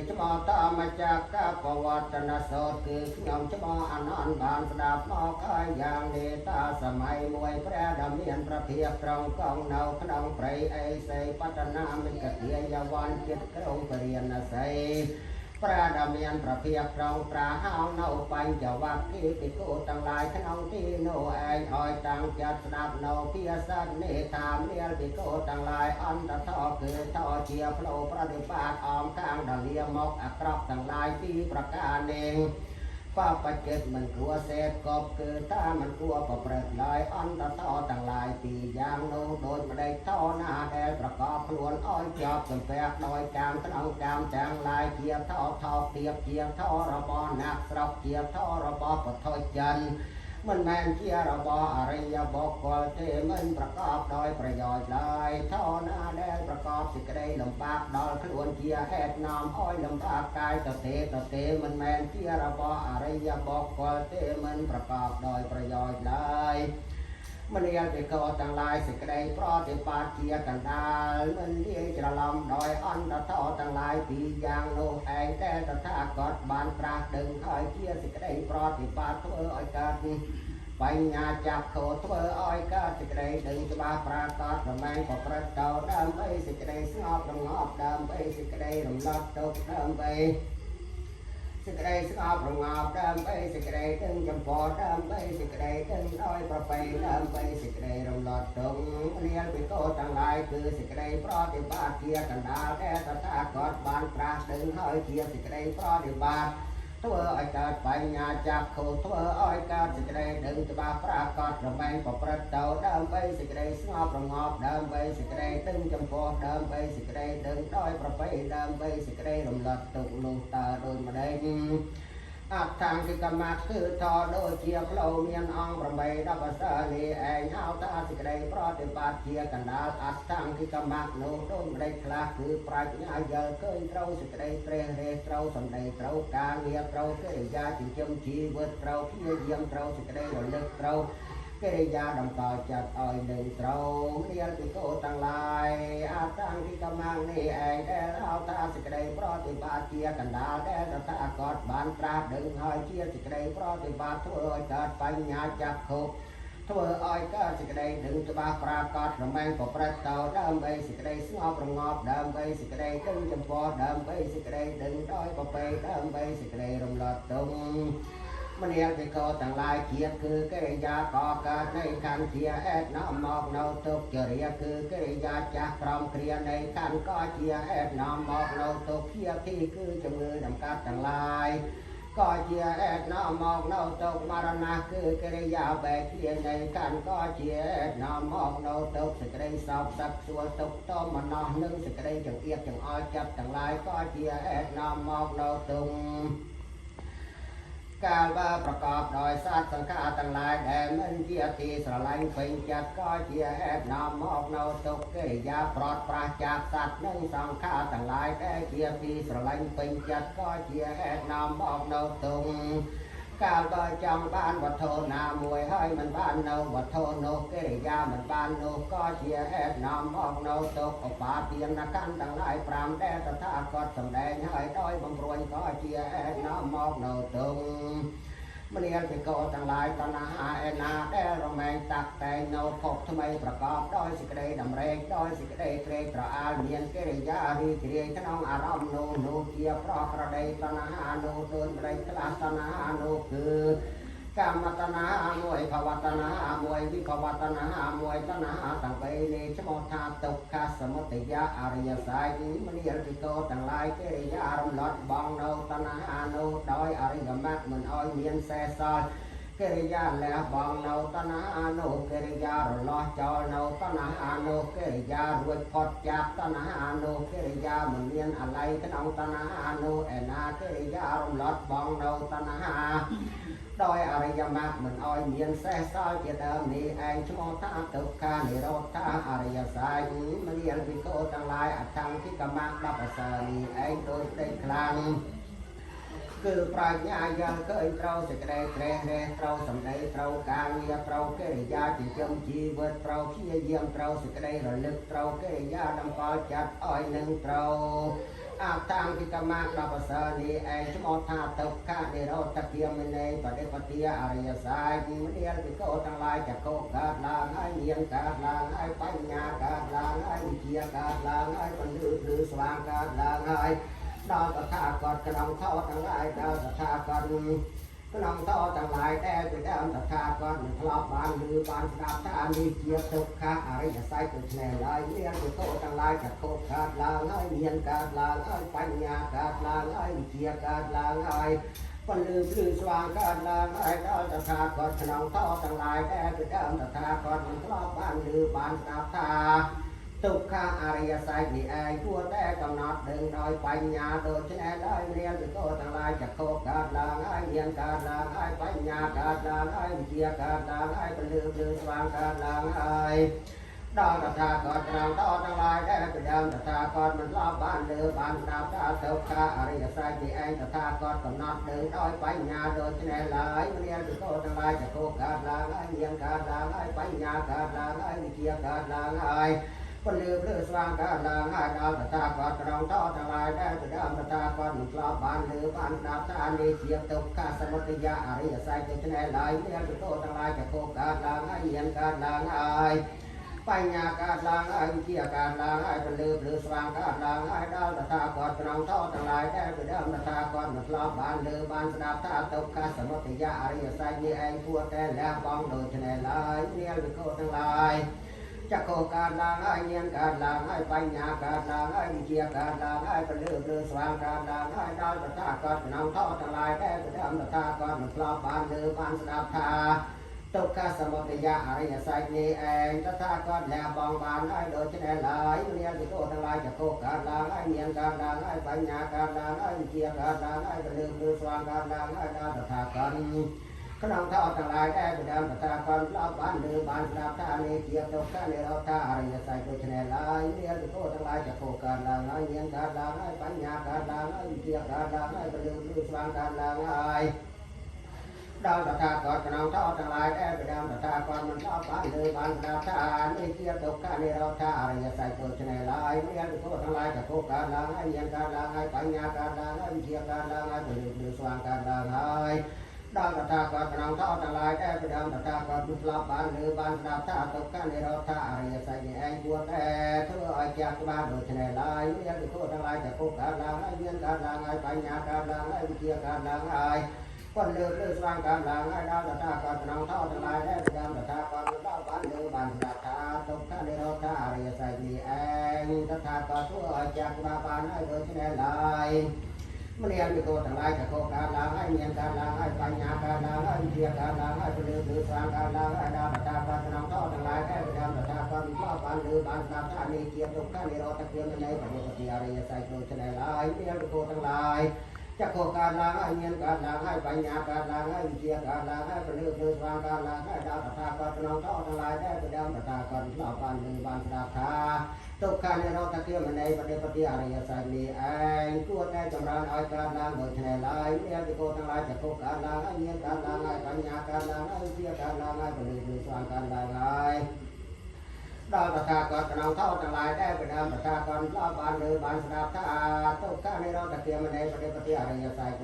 ឈ្មោះធម្មចក្របវត្តនសោតគឺខ្ញុំឈ្មោះអនន្តបានស្ដាប់មកហើយយ៉ាងនេះតាសម័យមួយព្រះដ៏មានប្រភិបត្រង់កង់នៅក្នុងព្រៃអេសីបតនាមិកទាយវ័នចិត្តក្រុងពរាណសីព្រះដ៏មានប្រភិបត្រង់ត្រាហៅនៅបញ្ចវគ្គីភិក្ខុទាំងឡាយក្នុងទីនោះឯងឲ្យតាំងចិត្តស្ដាប់នៅភាសានេះថាមានភិក្ខុទាំងឡាយអន្តថគឺថជាផ្លូវប្រតិបត្តិអមខាងដលាមកអាក្រក់ទាំងឡាយពីរប្រការនេះបបចិត្តមិនគួរសេពកប់គឺតាមិនគួរប្រព្រឹត្តឡើយអន្តតទាំងឡាយពីរយ៉ាងនោះដូចម្ដេចថណាដែលប្រកបខ្លួនឲ្យជាប់សំពះដោយកាមក្នុងកាមទាំងឡាយជាថថោកទៀបជាថរបស់អ្នកស្រុកជាថរបស់ពុទ្ធជនមិនមែនជារបស់អរិយបុគ្គលទេមិនប្រកបដោយប្រយោជន៍ឡើយថណាដែលប្រកបសេចក្តីលំបាកដល់ខ្លួនជាហេតុនាំឲ្យលំបាកកាយតទេតទេមិនមែនជារបស់អរិយបុគ្គលទេមិនប្រកបដោយប្រយោជន៍ឡើយមនាលវិកោទាំងឡាយសេចក្តីប្រតិបត្តិជាកណ្ដាលមិនលាយច្រឡំដោយអន្តថទាំងឡាយពីរយ៉ាងនោះឯងតែតថាគតបានត្រាស់ដឹងហើយជាសេចក្តីប្រតិបត្តិធ្វើឲ្យកើតបញ្ញាចក្ខុធ្វើឲ្យកើតសេចក្តីដឹងច្បាស់ប្រាកដប្រមាណប្រព្រឹត្តទៅដើម្បីសេចក្តីស្ងប់រងាប់ដើម្បីសេចក្តីរំលត់ទុក្ខដើម្បីសេចក្តីស្ងប់រងាប់ដើម្បីសេចក្តីដឹងចំពោះដើម្បីសេចក្តីដឹងដោយប្រពៃដើម្បីសេចក្តីរំលត់ទុក្ខនាលវិកោទាំងឡាយគឺសេចក្តីប្រតិបត្តិជាកណ្ដាលដែលតថាគតបានត្រាស់ដឹងហើយជាសេចក្តីប្រតិបត្តិធ្វើឲ្យកើតបញ្ញាចក្ខុធ្វើឲ្យកើតសេចក្តីដឹងច្បាស់ប្រាកដរមែងប្រព្រឹត្តទៅដើម្បីសេចក្តីស្ងប់រងាប់ដើម្បីសេចក្តីដឹងចំពោះដើម្បីសេចក្តីដឹងដោយប្រពៃដើម្បីសេចក្តីរំលត់ទុក្ខនោះតើដូចម្ដេចអដ្ឋង្គិកមៈគឺថដូចជាផ្លូវមានអង្គ8ដល់ប្រសើរនេះឯងហៅថាសេចក្តីប្រតិបត្តិជាកណ្ដាលអដ្ឋង្គិកមៈនោះដូចម្ដេចខ្លះគឺប្រាជ្ញាយល់ឃើញត្រូវសេចក្តីត្រេះរេះត្រូវសម្ដីត្រូវការងារត្រូវកិរិយាចិញ្ចឹមជីវិតត្រូវព្យាយាមត្រូវសេចក្តីរលឹកត្រូវកិរិយាតម្កល់ចិត្តឲ្យនឹងត្រូវនាលពិកោទាំងឡាយអដ្ឋង្គិកមៈនេះឯងដែលហៅថាសេចក្តីប្រតិបត្តិជាកណ្ដាលដែលតថាគតបានត្រាស់ដឹងហើយជាសេចក្តីប្រតិបត្តិធ្វើឲ្យកើតបញ្ញាចក្ខុធ្វើឲ្យកើតសេចក្តីដឹងច្បាស់ប្រាកដរមែងប្រព្រឹត្តទៅដើម្បីសេចក្តីស្ងប់រងាប់ដើម្បីសេចក្តីដឹងចំពោះដើម្បីសេចក្តីដឹងដោយប្រពៃដើម្បីសេចក្តីរំលត់ទុក្ខមនាលវិកោទាំងឡាយជាតិគឺកិរិយាកកើតនៃខណ្ឌជាហេតុនាំមកនៅទុក្ខចរិយាគឺកិរិយាចាស់ក្រមគ្រានៃខណ្ឌក៏ជាហេតុនាំមកនៅទុក្ខជាទីគឺជំងឺដំកាត់ទាំងឡាយក៏ជាហេតុនាំមកនៅទុក្ខមរណៈគឺកិរិយាបែកជានៃខណ្ឌក៏ជាហេតុនាំមកនៅទុក្ខសេចក្តីសោកសឹកសួលទុក្ខតមណោះនិងសេចក្តីចង្អៀតចង្អល់ចិត្តទាំងឡាយក៏ជាហេតុនាំមកនៅទុក្ខកាលបើប្រកបដោយសត្វសង្ខារទាំងឡាយដែលមិនជាទីស្រឡាញ់ពេញចិត្តក៏ជាហេតុនាំមកនៅទុក្ខកិរិយាប្រត់ប្រាសចាកសត្វនិងសង្ខារទាំងឡាយដែលជាទីស្រឡាញ់ពេញចិត្តក៏ជាហេតុនាំមកនៅទុក្ខកាលបើចង់បានវត្ថុណាមួយហើយមិនបាននៅវត្ថុនោះកិរិយាមិនបាននោះក៏ជាហេតុនាំមកនៅទុក្ខឧបាទានខណ្ឌទាំងឡាយ5ដែលតថាគតសម្ដែងហើយដោយបំព្រួញក៏ជាហេតុនាំមកនៅទុក្ខមនាលវិកោទាំងឡាយតណ្ហាឯណាដែលរមែងតាក់តែងនៅភពថ្មីប្រកបដោយសេចក្តីតម្រេកដោយសេចក្តីត្រេកត្រអាលមានកិរិយារីករាយក្នុងអារម្មណ៍នោះនោះជាប្រក្រតីតណ្ហានោះដូចម្ដេចខ្លះតណ្ហានោះគឺកម្មតណ្ហាមួយភវតណ្ហាមួយវិភវតណ្ហាមួយតណ្ហាទាំងបីនេះឈ្មោះថាទុក្ខសមុទយអរិយសច្ចមនាលវិកោទាំងឡាយកិរិយារំលត់បងនៅតណ្ហានោះដោយអរិយមគ្គមិនឲ្យមានសេះសល់កិរិយាលះបង់នៅតណ្ហានោះកិរិយារលាស់ចោលនៅតណ្ហានោះកិរិយារួចផុតចាកតណ្ហានោះកិរិយាមិនមានអាល័យក្នុងតណ្ហានោះឯណាកិរិយារំលត់បងនៅតណ្ហាដោយអរិយមគ្គមិនឲ្យមានសេះសល់ជាដើមនេះឯងឈ្មោះថាទុក្ខានិរោធអរិយសច្ចមនាលវិកោទាំងឡាយអដ្ឋង្គិកមគ្គ10ប្រសើរនេះឯងដោយក្តីខ្លាំងគឺប្រាជ្ញាយល់ឃើញត្រូវសេចក្តីត្រេះរេះត្រូវសម្ដីត្រូវការងារត្រូវកិរិយាចិញ្ចឹមជីវិតត្រូវព្យាយាមត្រូវសេចក្តីរលឹកត្រូវកិរិយាតម្កល់ចិត្តឲ្យនឹងត្រូវ អាតាំងគិកមាដល់ប្រសើរនេះឯងឈ្មោះថាទុក្ខនិរោធគាមិនីបដិបទាអរិយសាយមនាលវិកោទាំងឡាយចកោកើតឡើងហើយមានកើតឡើងហើយបញ្ញាកើតឡើងហើយវិជ្ជាកើតឡើងហើយពន្លឺភ្លឺស្វាងកើតឡើងហើយដល់តថាគតក្នុងថោទាំងឡាយដល់តថាគតក្នុងថោទាំងឡាយដែលពីដើមតថាគតមិនធ្លាប់បានឮបានស្ដាប់ថានេះជាទុក្ខអរិយសច្ចដូច្នេះឡើយមានវិកោទាំងឡាយចកោកើតឡើងហើយមានកើតឡើងហើយបញ្ញាកើតឡើងហើយវិជ្ជាកើតឡើងហើយពន្លឺភ្លឺស្វាងកើតឡើងហើយដល់តថាគតក្នុងថោទាំងឡាយដែលពីដើមតថាគតមិនធ្លាប់បានឮបានស្ដាប់ថាទុក្ខអរិយសច្ចនេះឯងគួរតែកំណត់ដឹងដោយបញ្ញាដូច្នេះឡើយរៀនវិកោទាំងឡាយចកោកើតឡើងហើយមានកើតឡើងហើយបញ្ញាកើតឡើងហើយវិជ្ជាកើតឡើងហើយពន្លឺភ្លឺស្វាងកើតឡើងហើយដល់តថាគតក្នុងតទាំងឡាយដែលពីដើមតថាគតមិនធ្លាប់បានឮបានស្ដាប់ថាទុក្ខអរិយសច្ចនេះឯងតថាគតកំណត់ដឹងដោយបញ្ញាដូច្នេះឡើយរៀនវិកោទាំងឡាយចកោកើតឡើងហើយមានកើតឡើងហើយបញ្ញាកើតឡើងហើយវិជ្ជាកើតឡើងហើយពន្លឺភ្លឺស្វាងកើតឡើងហើយដល់តថាគតក្នុងតទាំងឡាយដែលពីដើមតថាគតមិនធ្លាប់បានឮបានស្ដាប់ថានេះជាទុក្ខសមុទយអរិយសច្ចដូច្នេះឡើយមានវិកោទាំងឡាយចកោកើតឡើងហើយមានកើតឡើងហើយបញ្ញាកើតឡើងហើយវិជ្ជាកើតឡើងហើយពន្លឺភ្លឺស្វាងកើតឡើងហើយដល់តថាគតក្នុងតទាំងឡាយដែលពីដើមតថាគតមិនធ្លាប់បានឮបានស្ដាប់ថាទុក្ខសមុទយអរិយសច្ចនេះឯងគួរតែលះបង់ដូច្នេះឡើយមានវិកោទាំងឡាយចក្ខុកើតឡើងហើយញាណកើតឡើងហើយបញ្ញាកើតឡើងហើយវិជ្ជាកើតឡើងហើយពន្លឺភ្លឺស្វាងកើតឡើងហើយដល់តថាគតក្នុងថោទាំងឡាយដែលពីដើមតថាគតមិនធ្លាប់បានឮបានស្ដាប់ថាទុក្ខសមុទយអរិយសច្ចនេះឯងតថាគតលះបង់បានហើយដូច្នេះឡើយមានវិកោទាំងឡាយចក្ខុកើតឡើងហើយញាណកើតឡើងហើយបញ្ញាកើតឡើងហើយវិជ្ជាកើតឡើងហើយពន្លឺភ្លឺស្វាងកើតឡើងហើយដល់តថាគតក្នុងថោទាំងឡាយដែលពីដើមតថាគតធ្លាប់បានឮបានស្ដាប់ថានេះជាទុក្ខនិរោធអរិយសច្ចដូច្នេះឡើយមានវិកោទាំងឡាយចក្ខុកើតឡើងហើយញាណកើតឡើងហើយបញ្ញាកើតឡើងហើយវិជ្ជាកើតឡើងហើយពន្លឺភ្លឺស្វាងកើតឡើងហើយដល់តថាគតក្នុងថោទាំងឡាយដែលពីដើមតថាគតមិនធ្លាប់បានឮបានស្ដាប់ថានេះជាទុក្ខនិរោធអរិយសច្ចដូច្នេះឡើយមានវិកោទាំងឡាយចក្ខុកើតឡើងហើយញាណកើតឡើងហើយបញ្ញាកើតឡើងហើយវិជ្ជាកើតឡើងហើយពន្លឺភ្លឺស្វាងកើតឡើងហើយដល់តថាគតក្នុងថោទាំងឡាយដែលពីដើមតថាគតមិនធ្លាប់បានឮបានស្ដាប់ថាទុក្ខនិរោធអរិយសច្ចនេះឯងគួរតែធ្វើឲ្យចាស់ច្បាស់ដូច្នេះឡើយមានវិកោទាំងឡាយចក្ខុកើតឡើងហើយញាណកើតឡើងហើយបញ្ញាកើតឡើងហើយវិជ្ជាកើតឡើងហើយពន្លឺភ្លឺស្វាងកើតឡើងហើយដល់តថាគតក្នុងថោទាំងឡាយដែលពីដើមតថាគតមិនធ្លាប់បានឮបានស្ដាប់ថាទុក្ខនិរោធអរិយសច្ចនេះឯងតថាគតធ្វើឲ្យចាស់ច្បាស់បានហើយដូច្នេះឡើយមនាលវិកោទាំងឡាយចក្ខុកើតឡើងហើយញាណកើតឡើងហើយបញ្ញាកើតឡើងហើយវិជ្ជាកើតឡើងហើយពន្លឺភ្លឺស្វាងកើតឡើងហើយដល់តថាគតក្នុងថោទាំងឡាយដែលពីដើមតថាគតមិនធ្លាប់បានឮបានស្ដាប់ថានេះជាទុក្ខនិរោធគាមិនីបដិបទាអរិយសច្ចដូច្នេះឡើយមនាលវិកោទាំងឡាយចក្ខុកើតឡើងហើយញាណកើតឡើងហើយបញ្ញាកើតឡើងហើយវិជ្ជាកើតឡើងហើយពន្លឺភ្លឺស្វាងកើតឡើងហើយដល់តថាគតក្នុងថោទាំងឡាយដែលពីដើមតថាគតមិនធ្លាប់បានឮបានស្ដាប់ថាទុក្ខនិរោធគាមិនីបដិបទាអរិយសច្ចនេះឯងគួរតែចម្រើនឲ្យកើតឡើងដូច្នេះឡើយមានវិកោទាំងឡាយចក្ខុកើតឡើងហើយញាណកើតឡើងហើយបញ្ញាកើតឡើងហើយវិជ្ជាកើតឡើងហើយពន្លឺភ្លឺស្វាងកើតឡើងហើយដល់តថាគតក្នុងថោទាំងឡាយដែលពីដើមតថាគតធ្លាប់បានឮបានស្ដាប់ថាទុក្ខនិរោធគាមិនីបដិបទាអរិយសច្ច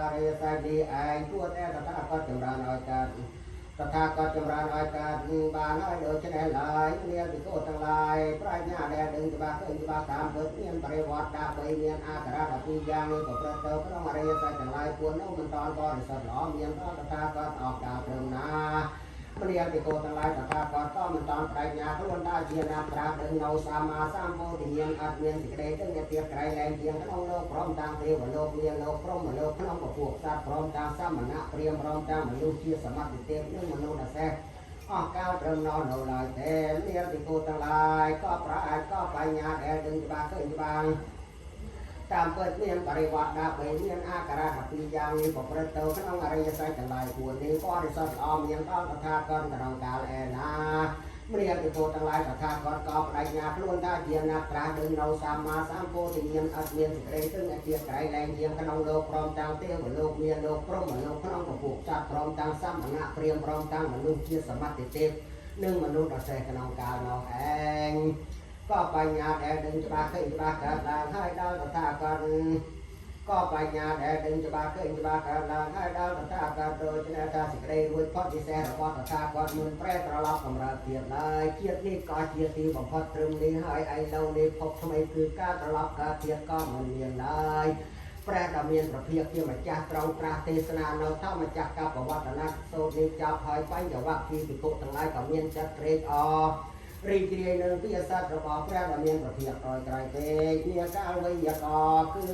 អរិយសច្ចនេះឯងគួរតែតថាគតចម្រើនឲ្យកើតតថាគតចម្រើនឲ្យកើតបានហើយដូច្នេះឡើយមានវិកោទាំងឡាយប្រាជ្ញាដែលដឹងច្បាស់ឃើញច្បាស់តាមពិតមានបរិវត្ត13មានអាការៈ12យ៉ាងនេះប្រព្រឹត្តទៅក្នុងអរិយសច្ចទាំងឡាយពួននោះមិនតាន់បរិសុទ្ធល្អមានដល់តថាគតអស់កាលព្រមណាមនាលវិកោទាំងឡាយតថាគតក៏មិនតាន់ប្រាជ្ញាខ្លួនដែរជាណាត្រាស់ដឹងនៅសម្មាសម្ពោធិញ្ញាណអត់មានសេចក្តីដឹងទៀតក្រៃលែងជាងក្នុងលោកព្រមទាំងទេវលោកមានលោកព្រមលោកក្នុងពពួកសត្វព្រមទាំងសមណៈព្រាហ្មណ៍ព្រមទាំងមនុស្សជាសមត្ថទេពនិងមនុស្សអសេសអស់កាលត្រឹមណនៅឡើយទេមានវិកោទាំងឡាយក៏ប្រាជ្ញក៏បញ្ញាដែលដឹងច្បាស់ឃើញច្បាស់តាមពិតមានបរិវត្ត13មានអាការៈ12យ៉ាងនេះប្រព្រឹត្តទៅក្នុងអរិយសច្ចទាំងឡាយពួននេះបរិសុទ្ធល្អមានដល់តថាគតក្នុងកាលឯណាមនាលវិកោទាំងឡាយតថាគតក៏បដិញ្ញាខ្លួនថាជាណាត្រាស់ដឹងនៅសម្មាសម្ពោធិញ្ញាណអត់មានសេចក្តីទឹងអធិក្រៃលែងជាងក្នុងលោកព្រមទាំងទេវលោកមានលោកព្រមលោកក្នុងពពួកសត្វព្រមទាំងសមណៈព្រាហ្មណ៍ព្រមទាំងមនុស្សជាសមត្ថទេពនិងមនុស្សដ៏សេះក្នុងកាលនោះឯង ក៏បញ្ញាដែលដឹងច្បាស់ឃើញច្បាស់កើតឡើងហើយដល់តថាគតក៏បញ្ញាដែលដឹងច្បាស់ឃើញច្បាស់កើតឡើងហើយដល់តថាគតដូច្នេះថាសេចក្តីរួចផុតពិសេសរបស់តថាគតមិនប្រែត្រឡប់កម្រើកទៀតឡើយជាតិនេះក៏ជាទីបំផុតត្រឹមនេះហើយឥឡូវនេះភពថ្មីគឺការត្រឡប់កើតទៀតក៏មិនមានឡើយព្រះដ៏មានប្រភិយជាម្ចាស់ត្រង់ត្រាស់ទេសនានៅធម្មចក្រកបវត្តនសូត្រនេះចប់ហើយបញ្ញវគ្គីភិក្ខុទាំងឡាយក៏មានចិត្តត្រេកអររីករាយនឹងពាក្យសត្វរបស់ព្រះដ៏មានប្រភិយក្រោយក្រោយពេកនាកាលវេយកគឺ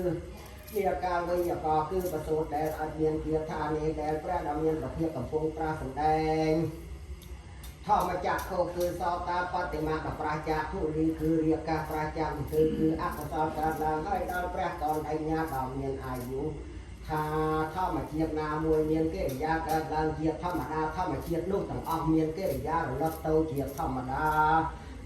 នាកាលវេយកគឺប្រសូតដែលអត់មានគាថានេះដែលព្រះដ៏មានប្រភិយកំពុងត្រាស់សម្ដែង ធម្មចក្រខោគឺសោតាបតិមាកប្រាចាធុលីគឺរាកាប្រាចាគឺគឺអកុសលកើតឡើងហើយដល់ព្រះកនអញ្ញាដ៏មានអាយុថាធម្មជាតិណាមួយមានកិរិយាកើតឡើងជាធម្មតាធម្មជាតិនោះទាំងអស់មានកិរិយារលត់ទៅជាធម្មតា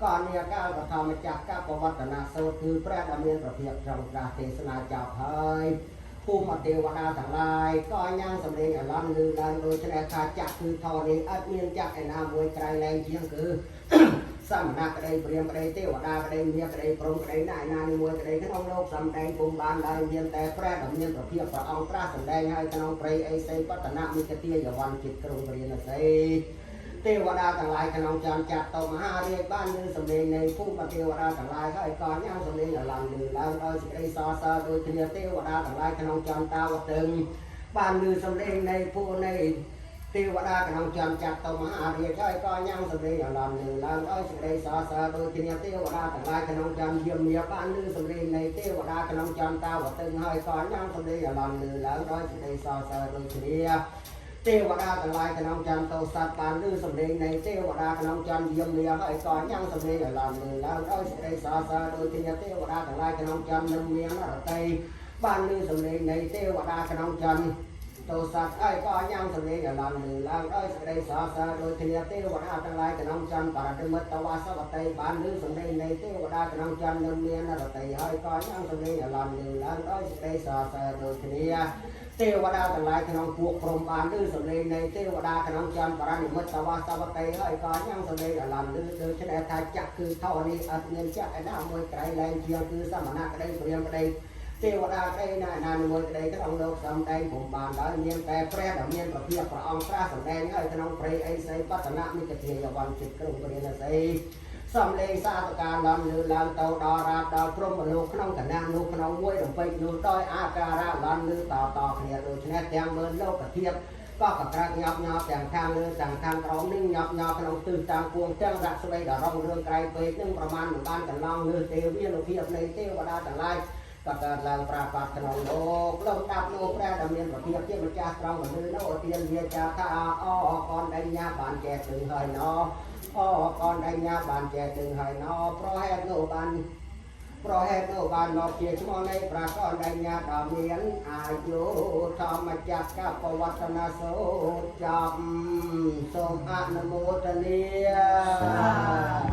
ក៏នាកាលបធម្មចក្រកបវត្តនាសូត្រគឺព្រះដ៏មានប្រភិបត្រង់ត្រាស់ទេសនាចប់ហើយភូមិទេវតាទាំងឡាយក៏ញ៉ាំងសម្លេងអឡន់ឮឡើងដូច្នេះថាចក្រគឺធរនេះអត់មានចក្រឯណាមួយក្រៃលែងជាងគឺ សមណៈក្តីព្រាមក្តីទេវតាក្តីមាក្តីព្រំក្តីណាឯណានេះមួយក្តីក្នុងលោកសំដែងពុំបានឡើយមានតែព្រះដ៏មានប្រភិបព្រះអង្គត្រាស់សម្ដែងហើយក្នុងព្រៃអេសីបតនមិគទាយវ័នចិត្តក្រុងព្រាណសីទេវតាទាំងឡាយក្នុងចន្ទចតុមហារាជបានឮសម្លេងនៃភូមិទេវតាទាំងឡាយហើយក៏ញ៉ាំងសម្លេងអឡន់ឮឡើងដោយសេចក្តីសរសើរដូចគ្នាទេវតាទាំងឡាយក្នុងចន្ទតាវទឹងបានឮសម្លេងនៃភូនៃ ទេវតាក្នុងចន្ទចតុមហារាជហើយក៏ញ៉ាំងសម្លេងអឡន់ឮឡើងដោយសេចក្តីសរសើរដូចគ្នាទេវតាទាំងឡាយក្នុងចន្ទយាមញាបានឮសម្លេងនៃទេវតាក្នុងចន្ទតាវទឹងហើយក៏ញ៉ាំងសម្លេងអឡន់ឮឡើងដោយសេចក្តីសរសើរដូចគ្នាទេវតាទាំងឡាយក្នុងចន្ទតោសត្វបានឮសម្លេងនៃទេវតាក្នុងចន្ទយាមញាហើយក៏ញ៉ាំងសម្លេងអឡន់ឮឡើងដោយសេចក្តីសរសើរដូចគ្នាទេវតាទាំងឡាយក្នុងចន្ទនឹងមានរតីបានឮសម្លេងនៃទេវតាក្នុងចន្ទ តោសត្វអើយក៏ញ៉ាំសម្លេងអឡន់ឮឡើងដោយសេចក្តីសរសើរដូចគ្នាទេវតាទាំងឡាយក្នុងចន្ទបរមិត្តវាសវតីបានឮសម្លេងនៃទេវតាក្នុងចន្ទនឹងមានរតីហើយក៏ញ៉ាំសម្លេងអឡន់ឮឡើងដោយសេចក្តីសរសើរដូចគ្នាទេវតាទាំងឡាយក្នុងពួកព្រំបានឮសម្លេងនៃទេវតាក្នុងចន្ទបរនិមិត្តវាសវតីហើយក៏ញ៉ាំសម្លេងអឡន់ឮដូច្នេះថាចក្រគឺធរនេះអត់មានចក្រឯណាមួយក្រៃលែងជាងគឺសមណៈក្តីព្រាមក្តី ទេវតាក្តីណាណាមួយក្តីក្នុងលោកសំដែងពុំបានឡើយមានតែព្រះដ៏មានប្រភិយព្រះអង្គត្រាស់សម្ដែងហើយក្នុងព្រៃអីសីបតនមិគទាយវ័នចិត្តក្រុងព្រាណសីសំលេងសាធការឡន់លើឡើងទៅដល់រាបដល់ព្រហ្មលោកក្នុងគណៈនោះក្នុងមួយរំពេចនោះដោយអាការៈឡន់លើតតគ្នាដូច្នេះទាំងមើលលោកធៀបក៏កក្រើកញាប់ញោទាំងខាងលើទាំងខាងក្រោមនឹងញាប់ញោក្នុងទិសតាមពួងទាំងរស្មីដ៏រុងរឿងក្រៃពេកនឹងប្រមាណមិនបានកន្លងលើទេវានុភាពនៃទេវតាទាំងឡាយ ក៏កើតឡើងប្រាកដក្នុងលោកលំដាប់នោះព្រះដ៏មានប្រភិបជាម្ចាស់ត្រង់ពលឺនោះទានវាចាថាអកនដញ្ញាបានចេះถึงហើយណអកនដញ្ញាបានចេះถึงហើយណប្រហេតុនោះបានប្រហេតុនោះបានមកជាឈ្មោះនៃព្រះកនដញ្ញាដ៏មានអាយុធម្មចក្រកបវត្តនសូត្រចប់សូមអនុមោទនា។